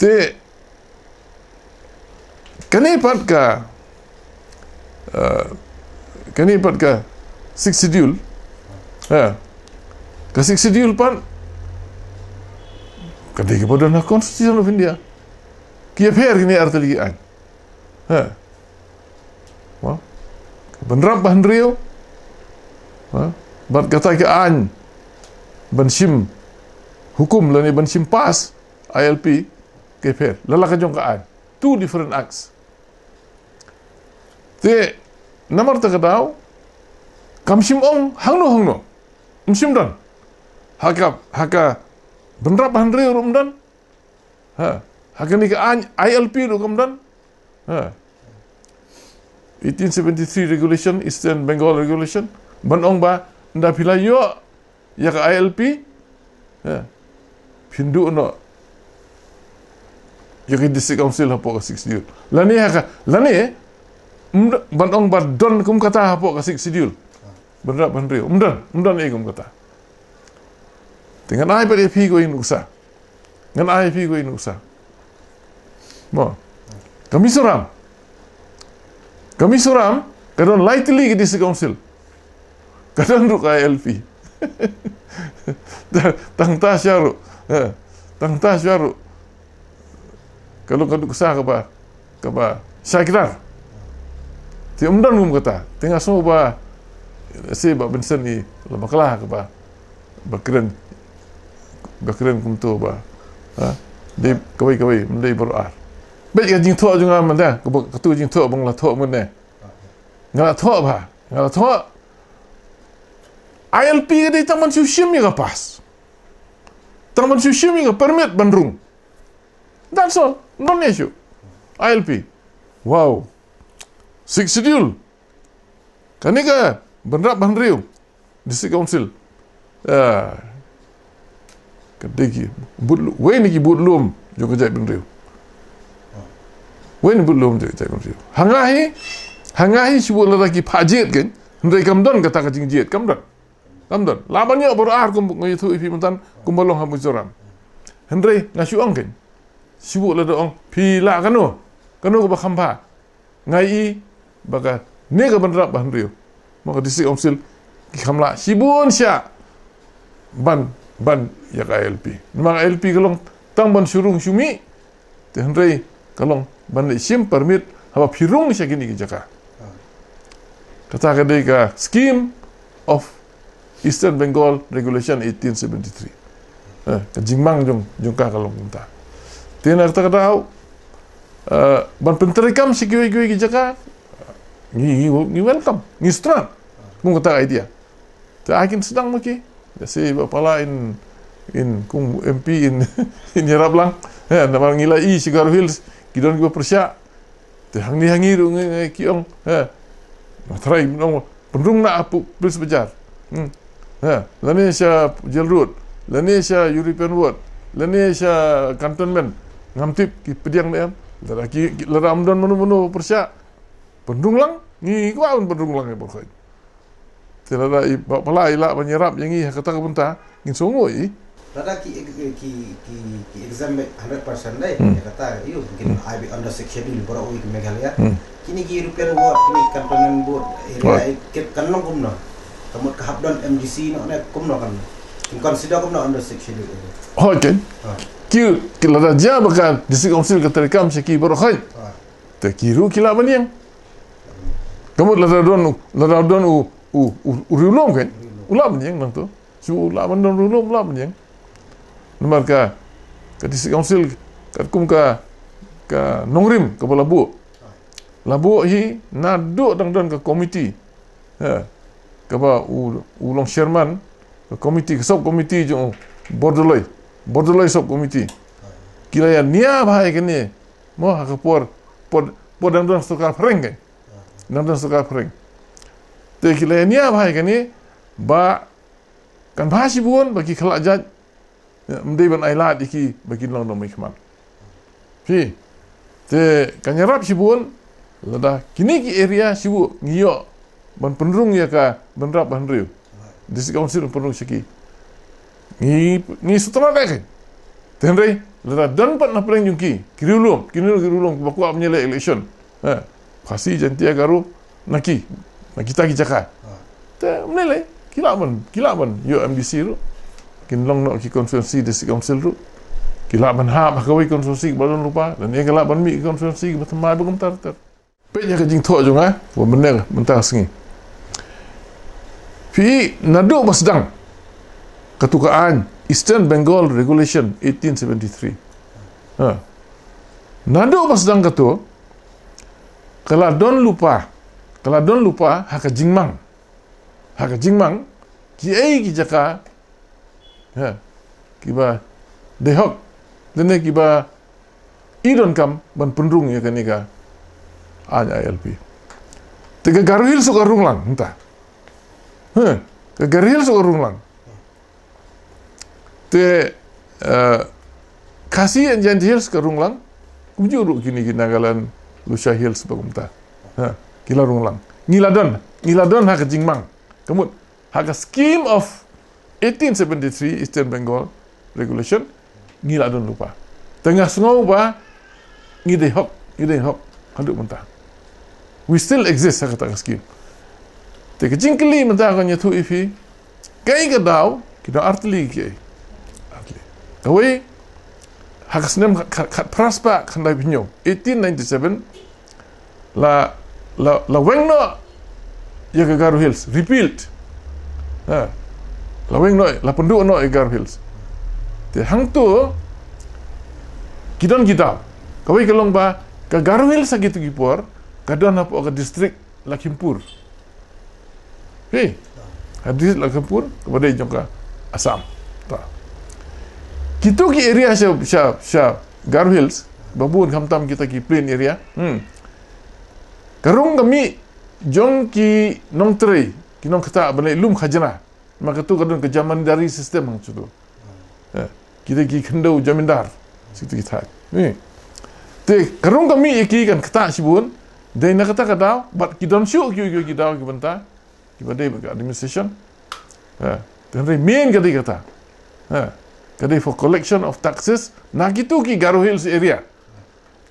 Te kane pat ka, eh, kane pat ka Sixth Schedule. Ha. Ka Sixth Schedule pat ka dei kaba don ha Constitution of India. Ki ïapher kine ar tylli ki aiñ. Ha. Wa? Bynrap ba hynriew. Ha? Bad kata ka aiñ ban shim hukum lane ban shim pass I L P, ka ïapher. La la ka jong ka aiñ. Two different acts. Te namar ta ka daw kam shym ong hangno hangno. Ym shym don. Ha ka, ha ka bynrap ba hynriew ruh ym don. Ha. Ha kane ka aiñ I L P ruh kam don. Ha. Eighteen seventy-three regulation, Eastern Bengal regulation, ban ong ba ynda phi la ïoh ïa ka I L P, ha, phin duh noh ïa ka District Council hapoh ka Sixth Schedule. Lane ha ka, lane, ym d-, ban ong ba don kum kata hapoh ka Sixth Schedule. Bynrap ba hynriew. Ym don, ym don ei kum kata. Te ngan ai pat ïa phi kawei ka nuksa. Ngan ai ïa phi kawei ka nuksa. Mo. Ka Mizoram. Ka Mizoram ka don lai tylli ki District Council. Ka don ruh ka I L P. Tang ta sha ruh. Eh, tang ta sha ruh. Ka long ka nuksa kaba, kaba shakidar. Te ym don kum kata. Te nga sngew ba, se ba Benson i la bakla kaba, ba kren, ba kren kumto ba, ha? Dei kawei kawei, ym dei baroh ar. Bad ka jingthoh jong nga mynta, kaba, katu jingthoh ba nga la thoh mynne. Nga la thoh ba, nga la thoh. I L P ka dei tang ban shu shim ïa ka pass. Tang ban shu shim ïa ka permit ban rung. That's all. Ym don issue. I L P. Wow. Sixth Schedule. Kane ka bynrap ba hynriew. District Council. Ah. Ka dei ki bud lu-, wei na ki bud lum jong ka jaitbynriew. Wei na bud lum jong ka jaitbynriew. Ha nga hi, ha nga hi shu bud lada ki phah jied kan. Hynrei kam don kata ka jingjied, kam don. Kam don. Lah ban ïoh baroh ar kum nga ïathuh ïa phi mynta kumba long ha Mizoram. Hynrei nga shu ong kein. Shu lada ong phi lah kano, kano kaba kham bha. Nga i ba kane ka bynrap ba hynriew, mo, ka District Council ki kham lah shibun shah ban, ban ïa ka I L P. Namar ka I L P ka long tang ban shu rung shu mih. Te hynrei ka long ban leit shim permit haba phi rung sha kine ki jaka. Kata ka dei ka Scheme of Eastern Bengal Regulation eighteen seventy-three. Eh, ka jingmang jong, jong ka ka long kumta. Te na kata ka daw, eh, ban pyntreikam sha kiwei kiwei ki jaka, ngi, ngi, ngi welcome, ngi stran. Kum kata ka idea. Te ai kin sdang ma ki. Jase ba pala in, In kum M P in, in ïarap lang. He, namar ngi la i sha Garo Hills ki don kiba pyrshah. Te hangne hangne ruh ngi, ngi ki ong. He. Nga tharai ngi ong pynrung na ap police bajar. Hmm. He, lane sha Jail Road, lane sha European Ward, lane sha Cantonment. Ngam tip ki pdiang ne em. Lada ki, ki lada ym don mano mano pyrshah. Pynrung lang, ngi kwah ban pynrung lang ïa baroh khoit. Te lada i ba pala i lah ban ïarap ïa ngi ha kata ka bynta, ngin sngew i. Lada ki, ki, ki, ki exempt hundred percent dei, Hmm. ïa kata, ïa, ki Hmm. ai beit under Sixth Schedule, baroh i ka Meghalaya. Hmm. Kine ki European Ward, kine ki Cantonment Board, area, Right. i, ki, kan long kumno. Ka mut ka hap don M D C noh ne kumno kan. Kin consider kumno under Sixth Schedule. Hooid. Ha. Ki, ki lada jia ba ka District Council ka treikam sha ki baroh khoit. Ha. Te ki ruh ki lah ban ïeng. Ka mut lada don, lada don u, u, u, u riewlum kan. U lah ban ïeng nangto. Shu lah ban don riewlum, lah ban ïeng. Namar ka, ka District Council, katkum ka, ka nongrim, kaba la buh. La buh hi, naduh dang don ka komiti. Ha, kaba u, u long chairman, ka komiti, ka sub komiti jong u, Bordoloi. Bordoloi sub komiti. Ki la ïa nia bha ïa kane, mo ha ka por, por, por dang don sorkar phareng kan. Dang don sorkar phareng. Te ki la ïa nia bha ïa kane, ba kan bha shibun, ba ki khlad jait, ym dei ban ai lad ïa ki, ba kin long nongmihkhmat. Phi. Te kan ïarap shibun, lada kine ki area shibun, ngi ïoh, ban pynrung ïa ka, ban rap ban riu. District Council pynrung sha ki. Ngi, ngi sngewtynnat ïa ki. Te hynrei, lada don pat na pdeng jong ki, ki riewlum, kine ruh ki riewlum, kiba kwah ban ïaleh election. Ha, Khasi, Jaintia, Garo, na ki, na kita ki jaka. Ha. Te, ym lei lei, ki lah ban, ki lah ban, ïoh M D C ruh. Kin long noh ki constituency, District Council ruh. Ki lah ban hap, ha kawei constituency, ba don lypa, lane ki lah ban mih constituency, ba thymmai, ba kumta ter. Peit ïa ka jingthoh jong nga, ba mynne, mynta ka sngi. Phi, naduh ba sdang. Katu ka aiñ, Eastern Bengal Regulation eighteen seventy-three. Ha. Naduh ba sdang katu, ka la don lypa, ka la don lypa, ha ka jingmang. Ha ka jingmang, ki ei ki jaka, ha, kiba dei hok, lane kiba i donkam ban pynrung ïa kane ka aiñ I L P. Te ka Garo Hills ka rung lang, mynta. Ha, ka Garo Hills ka rung lang. Te, eh, Khasi and Jaintia Hills ka rung lang, kumjuh ruh kine ki Nagaland, Lushai Hills ba kumta. Ha, ki la rung lang. Ngi la don, ngi la don ha ka jingmang. Ka mut, ha ka scheme of eighteen seventy-three Eastern Bengal Regulation, ngi la don lypa. Te nga sngew ba, ngi dei hok, ngi dei hok, haduh mynta. We still exist, ha kata ka scheme. Te ka jingkylli mynta ka ïathuh ïa phi, kaei ka daw, ki don artylli kiei. Artylli. Kawei, ha ka snem khat, khat, khatphra spah khyndai phew hynñiew, eighteen ninety-seven, la, la, la weng noh ïa ka Garo Hills, repealed. Ha. La weng noh, la pynduh noh ïa Garo Hills. Te hangto, ki don ki daw. Kawei ka long ba, ka Garo Hills ha kitu ki por, ka don hapoh ka district Lakhimpur. Hei, ha district Lakhimpur, kaba dei jong ka Assam. Ta. Kitu ki area sha, sha, sha Garo Hills, ba bun khamtam kita ki plain area. Hmm. Ka rung ka mih jong ki nongtrei, ki nongktah ban leit lum khajna. Ma katu ka don ka jamindari system hangto. Eh, kita ki khyndew jamindar. Situ ki thait. Ni. Te ka rung ka mih ïa ki kan ktah shibun. Dei na kata ka daw, bad ki don shuh ki, ki, ki daw ki bynta. Kiba dei bad ka administration. Eh, te hynrei main ka dei kata. Eh, ka dei for collection of taxes. Na kitu ki Garo Hills area.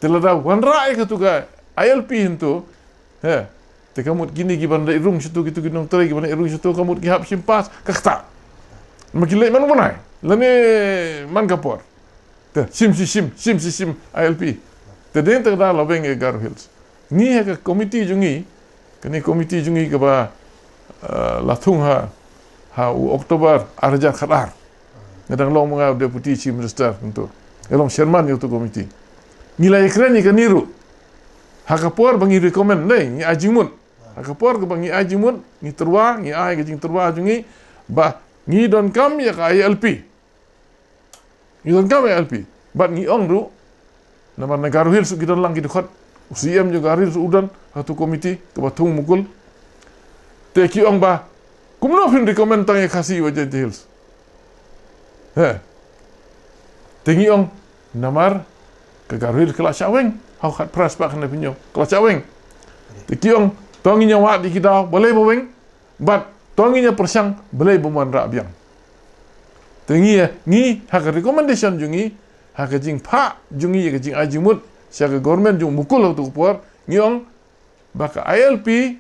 Te lada wanrah ïa katu ka I L P hangto. He. Te ka mut kine kiban leit rung shato, kitu ki nongtrei kiban leit rung shato, ka mut ki hap shim pass, ka ktah. Ma ki leit man u bnai. Lane man ka por. Te shim shi shim, shim shi shim I L P. Te dei te ka daw la weng ïa Garo Hills. Ngi ha ka komiti jong ngi, kane komiti jong ngi kaba, eh, la thung ha, ha u October ar hajar khatar. Nga dang long ma nga u Deputy Chief Minister hangto. Nga long chairman ïa utu komiti. Ngi la ïakren ïa kane ruh. Ha ka por ba ngi recommend, dei, ngi ai jingmut. Ha ka por kaba ngi ai jingmut, ngi tyrwa, ngi ai ka jingtyrwa jong ngi, ba ngi donkam ïa ka I L P. Ngi donkam ïa I L P. Bad ngi ong ruh, namar na Garo Hills ki don lang ki dkhot. U C M jong Garo Hills u don ha tu komiti kaba thung mukul. Te ki ong ba, kumno phin recommend tang ïa Khasi bad Jaintia Hills? He. Te ngi ong, namar ka Garo Hills ka la shah weng ha u khatphra spah khyndai phew hynñiew, ka la shah weng. Te ki ong, to ngin ïa wad ïa ki daw balei ba weng, bad to ngin ïa pyrshang balei ba ym wanrah biang. Te ngi, ngi ha ka recommendation jong ngi, ha ka jingphah jong ngi ïa ka jingai jingmut sha ka government jong u mukul ha tu ka por, ngi ong ba ka I L P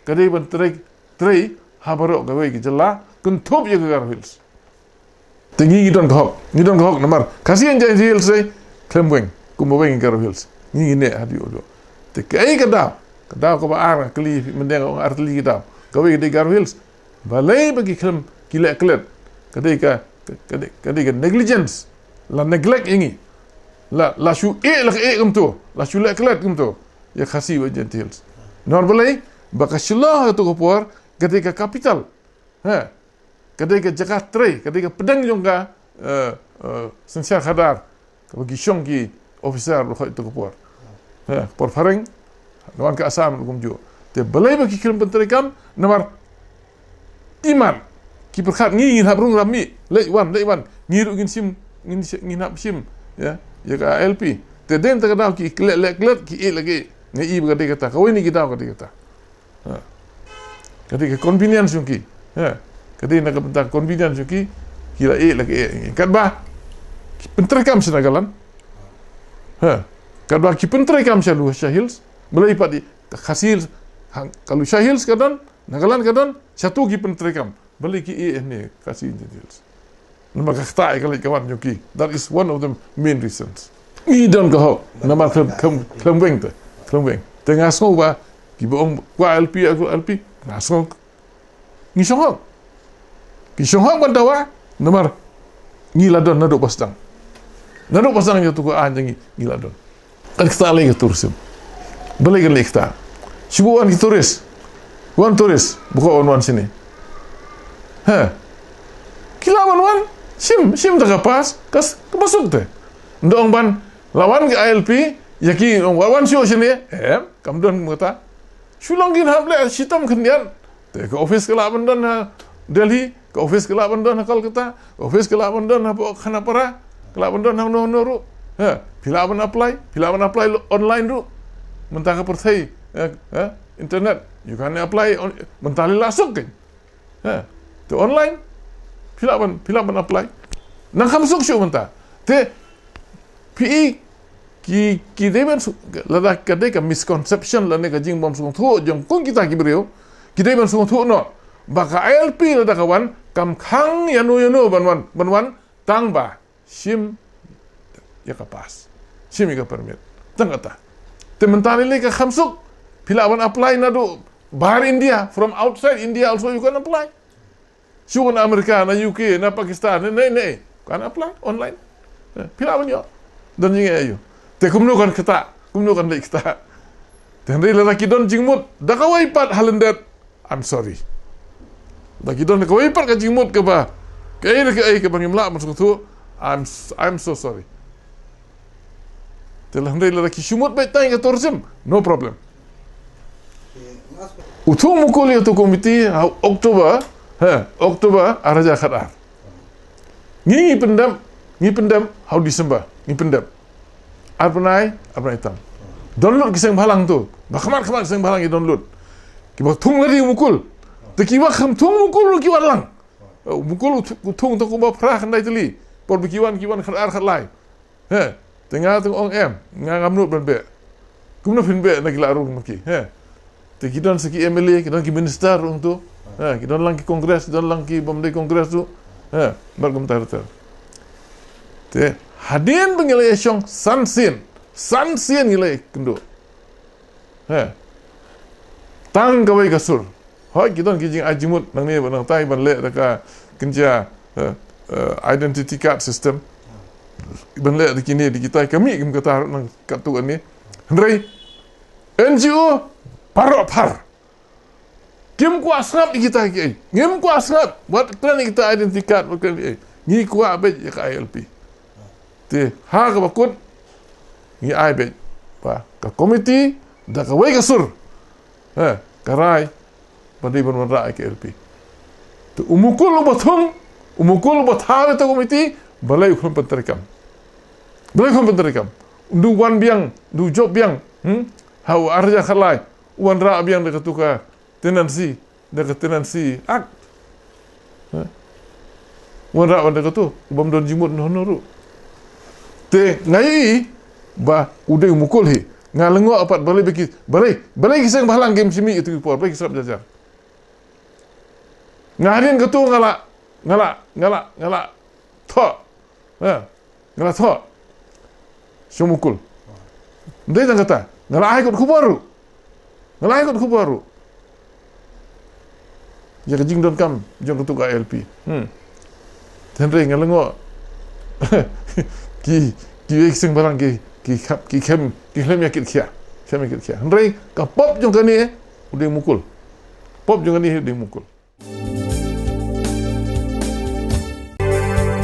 ka dei ban trei, trei ha baroh kawei ka jylla, kynthup ïa ka Garo Hills. Te ngi, ngi don ka hok, ngi don ka hok namar Khasi and Jaintia Hills, eh, khlem weng kumba weng ïa ka Garo Hills. Ngi, ngi neh haduh, haduh. Te kaei ka daw, ka daw kaba ar, nga kylli mynta, nga ong ar tylli ki daw. Kawei ka dei Garo Hills. Balei ba ki khlem, ki leh klet? Ka dei ka, ka, ka dei, ka dei ka negligence, la neglect ïa ngi. La, la shu ïeh, la ka ïeh kumto, la shu leh klet kumto ïa Khasi bad Jaintia Hills. Namar balei? Ba ka Shillong ha tu ka por ka dei ka capital. Ha. Ka dei ka jaka trei, ka dei ka pdeng jong ka, eh, eh, synshar khadar kaba ki shong ki officer ruh ha tu ka por. Ha, por phareng, la wan ka Assam ruh kumjuh. Te balei ba ki khlem pyntreikam? Namar imat ki pyrkhat ngi ngin hap rung ram mih, leit wan, leit wan. Ngi ruh ngin shim, ngin shi-, ngin hap shim ïa, ïa ka I L P. Te dei na kata ka daw ki leh, leh klet, ki ïeh la ki ïeh. Nga i ba ka dei kata, kawei na ki daw ka dei kata. Ha. Ka dei ka convenience jong ki. Ha. Ka dei na ka bynta convenience jong ki, ki la ïeh la ki ïeh. Katba ki pyntreikam sha Nagaland. Ha. Katba ki pyntreikam sha Lu-, sha Hills. Balei pat i ka Khasi Hills, ha, ka Lusha Hills ka don, Nagaland ka don, shatu ki pyntreikam. Balei ki ïeh hangne Khasi Indian Hills? Namar ka ktah ïa ka leit ka wan jong ki. That is one of the main reasons. Ngi don ka hok namar khlem, khlem, khlem weng te, khlem weng. Te nga sngew ba kiba ong kwah I L P, kwah I L P, nga sngew, ngi shong hok. Ngi shong hok ban dawa namar ngi la don naduh ba sdang. Naduh ba sdang ïa tu ka aiñ jong ngi, ngi la don. Kan ktah lei ka tourism. Balei kan lei ktah? Shu wan ki tourist. Wan tourist, ba kwah wan wan shane. Ha. Ki lah ban wan, shim, shim da ka pass, ka s-, ka ba suk te. Nda ong ban la wan ka I L P, ïa ki ong wan, wan shuh shane. Em, kam don kumta. Shu long kin hap leh shitom khyndiat. Te ka office ka lah ban don ha Delhi, ka office ka lah ban don ha Kolkata, ka office ka lah ban don ha Khanapara, ka lah ban don ha no no ruh. Ha, phi lah ban apply, phi lah ban apply lo-, online ruh. Mynta ka pyrthei, eh, eh, internet, you can apply on, mynta lei la suk kein. Ha, te online, phi lah ban, phi lah ban apply. Nang kham suk shuh mynta. Te phi i ki, ki dei ban su-, lada ka dei ka misconception lane ka jingbym sngewthuh jong kum kita ki briew, ki dei ban sngewthuh noh ba ka I L P lada ka wan, kam khang ïano ïano ban wan, ban wan, tang ba shim ïa ka pass, shim ïa ka permit. Tang kata. Te mynta lei lei ka kham suk, phi lah ban apply naduh bar India, from outside India also you can apply. Shu na America, na U K, na Pakistan, ne, ne, ne. Kan apply online. Eh, phi lah ban ïoh. Don jingeh aïu? Te kumno kan ktah, kumno kan leh ktah? Te hynrei lada ki don jingmut da kawei pat ha lyndet, I'm sorry. Da ki don da kawei pat ka jingmut kaba kaei re kaei kaba ngim lah ban sngewthuh, I'm s-, I'm so sorry. Te la hynrei lada ki shu mut beit tang ïa ka tourism, no problem. U thung mukul ïa utu u komiti ha October, ha October ar hajar khatar. Ngi, ngi pyndep, ngi pyndep ha u December, ngi pyndep. Ar bnai, ar bnai tam. Don lut ki seng bhalang tu. Ba khmat khmat ki seng bhalang ki don lut. Kiba thung lade u mukul. Te kiba kham thung mukul ki wan lang. U mukul u thu-, u thung tu kumba phra khyndai tylli. Por ba ki wan, ki wan khatar khatlai. He, te nga te ong em, nga ngam nud ban beh. Kumno phin beh na ki la rung ma ki. He. Te ki don sa ki M L A, ki don ki minister rung tu. He, ki don lang ki Congress, ki don lang ki bym dei Congress tu. He, bad kumta ter. Te hadien ba ngi la ïa shong san sien, san sien ngi la ïa kynduh. He. Tang kawei ka sur. Hooid, ki don ki jingai jingmut nangne ba nangtai ban leh da ka kynja, eh, eh, identity card system. Ban leh da kine da kitai, ka mih kim kata nang katto katne. Hynrei N G O baroh phar. Kim kwah sngap ïa kita kiei. Ngim kwah sngap. Wat kren ïa kita identity card, wat kren ïa kiei. Ngi kwah beit ïa ka I L P. Te ha kaba kut ngi ai beit ba ka komiti da kawei ka sur, eh, ka rai ba dei ban wanrah ïa ka L P. Te u Mukul uba thung, u Mukul uba thaw ïa ka komiti, balei u khlem pyntreikam? Balei u khlem pyntreikam? U wan biang, u jop biang, hmm? Ha u arja khalai, u wanrah biang da katu ka tenancy, da ka Tenancy Act. Ha? Wanrah wan da katu, bym don jingmut noh noh ruh. Te nga ïohi ba u dei u Mukul hi. Nga lyngngoh pat balei ba ki, balei, balei ki seng bhalang kim shim ïa katu ki por, balei ki sngap jar jar. Nga hadien katu nga la, nga la, nga la, nga la thoh. Ha. Nga la thoh sha u Mukul. Ym dei tang kata, nga la ai kot khubor ruh. Nga la ai kot khubor ruh ïa ka jingdonkam jong katu ka I L P. Hmm. Te hynrei nga lyngngoh ki, ki, ki seng bhalang ki, ki khap, ki khlem, ki khlem ïa kit khia. Khlem ïa kit khia. Hynrei ka pop jong kane u dei u Mukul. Pop jong kane u dei u Mukul.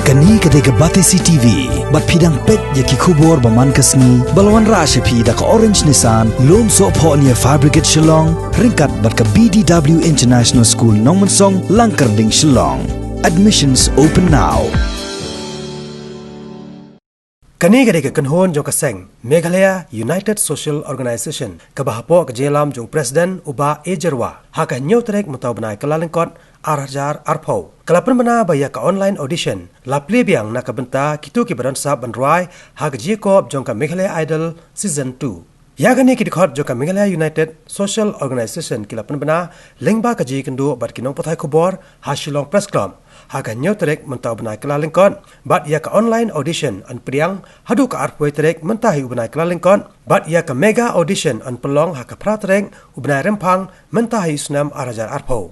Kane ka dei ka Batesi T V, bad phi dang peit ïa ki khubor ba man ka sngi, ba la wanrah sha phi da ka Orange Nissan, lum sohphoh near Fire Brigade Shillong, ryngkat bad ka B D W International School Nongmensong, Langkyrding Shillong. Admissions open now. Kane ka dei ka kynhun jong ka seng Meghalaya United Social Organisation, kaba hapoh ka jingïalam jong u President u Bah A Jyrwa, ha ka hynñiew tarik mynta u bnai Kyllalyngkot ar hajar arphew, ka la pynbna ba ïa ka online audition la plie biang na ka bynta kito kiba don sap ban rwai ha ka jingïakop jong ka Meghalaya Idol Season two. Ïa kane ki dkhot jong ka Meghalaya United Social Organisation ki la pynbna lyngba ka jingïakynduh bad ki nongpathai khubor ha Shillong Press Club ha ka hynñiew tarik mynta u bnai Kyllalyngkot, bad ïa ka online audition yn pdiang haduh ka arphew tarik mynta hi u bnai Kyllalyngkot, bad ïa ka mega audition yn pynlong ha ka phra tarik u bnai Rymphang mynta hi u snem ar hajar arphew.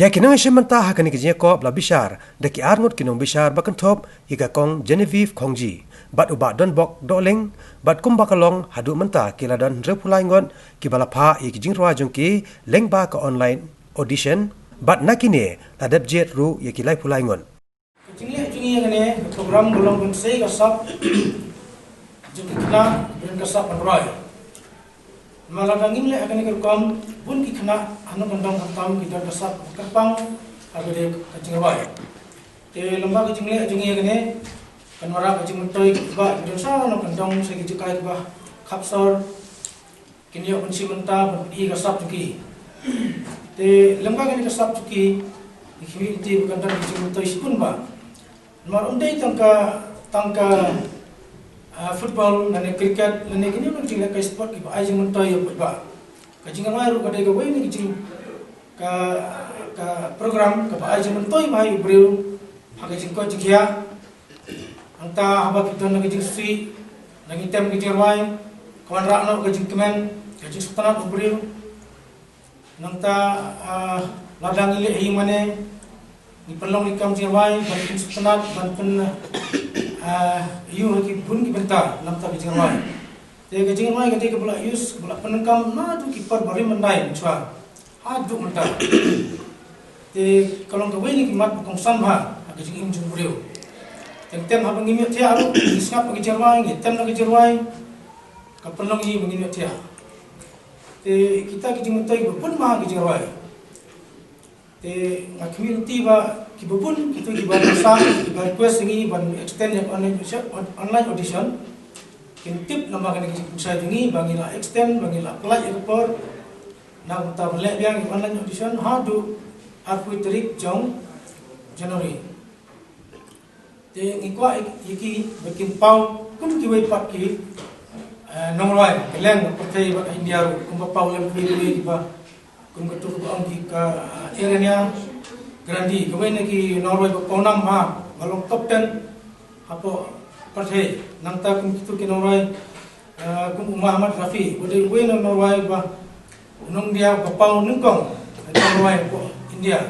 Ïa ki nongïashim bynta ha kane ka jingïakop la bishar da ki arngut ki nongbishar ba kynthup ïa ka Kong Genevieve Khongji bad u Bah Donbok Dohling, bad kumba ka long haduh mynta ki la don hynriewphew lai ngut kiba la phah ïa ki jingrwai jong ki lyngba ka online audition, bad na kine la dep jied ruh ïa ki laiphew lai ngut. Ka jingleh jong ngi ïa kane ka program ka long ban sei ka sap jong ki khynnah, ban ka sap ban rwai. Namar lada ngim leh ha kane ka rukom, bun ki khynnah ha nongkyndong khamtam ki don ka sap kyrpang ha ka dei ka jingrwai. Te lyngba ka jingleh jong ngi ïa kane, kan wanrah ka jingmyntoi kiba ki don sa nongkyndong, sa ki jaka kiba khapsor, kin ïoh ban shim bynta ban pyni ka sap jong ki. Te lyngba kane ka sap jong ki, ki khmih lynti ba kan don ka jingmyntoi shibun bha. Namar ym dei tang ka, tang ka, ah, football lane cricket lane kine ki jingleh ka sport kiba ai jingmyntoi ïa u paidbah. Ka jingrwai ruh ka dei kawei na ki jing, ka, ka program kaba ai jingmyntoi bha ïa u briew ha ka jingkoit jingkhiah. Nangta haba ki don na ka jingsngewsih, lada ngi tem ka jingrwai, ka wanrah noh ka jingkmen, ka jingsngewtynnat u briew. Nangta, ah, lada ngi leh ha ïing mane, ngi pynlong ïa ki kam jingrwai ban pynsngewtynnat, ban pyn, ah, ïoh ïa ki bun ki bynta na ka bynta ka jingrwai. Te ka jingrwai ka dei kaba la use, kaba la pyndonkam naduh ki por barim byndait mynshuwa haduh mynta. Te ka long kawei na ki mat ba kongsan bha ha ka jingim jong u briew. Teng teng haba ngim ïohthiah ruh, ngi sngap ha ka jingrwai, ngi tem na ka jingrwai, ka pynlong ïa ngi ba ngim ïohthiah. Te kita ki jingmyntoi kiba bun bha ha ka jingrwai. Te nga khmih lynti ba kiba bun kito kiba sah, kiba request ïa ngi ban extend ïa ka online audition, on-, online audition. Kin tip namar kane ka jingpynshai jong ngi ba ngi la extend, ba ngi la pynlait ïa ka por na ka bynta ban leh biang ïa ka online audition haduh arphew tarik jong January. Te ngi kwah ïa ki ba kin paw kum kiwei pat ki, eh, nongrwai kylleng ka pyrthei bad India ruh, kumba paw lem kiwei kiwei kiba kum katu kaba ong ki ka, eh, Ariana Grande, kawei na ki nongrwai ba pawnam bha, ba long top ten hapoh pyrthei. Nangta kum kitu ki nongrwai, eh, kum u Mohammad Rafi, ba dei uwei na u nongrwai ba u nongdia ba paw nyngkong, eh, nongrwai hapoh India.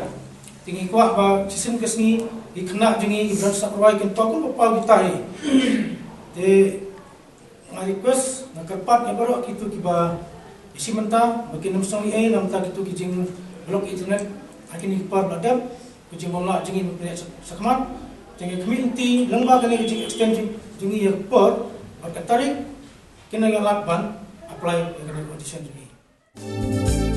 Te ngi kwah ba shisien ka sngi ki khynnah jong ngi kiba don sap rwai kin paw kum ba paw kita hi. Te nga request, nga kyrpad ïa baroh kitu kiba ïashim bynta ba kin ym sngew ei ei na ka bynta kitu ki jingblock internet ha kine ki por ba la dep, ka jingbymlah jong ngi ban pynïaid sha, shakhmat. Te nga khmih lynti lyngba kane ka jing extend jong ngi ïa ka por bad ka tarik, kin nang ïalap ban apply ïa kane ka audition jong ngi.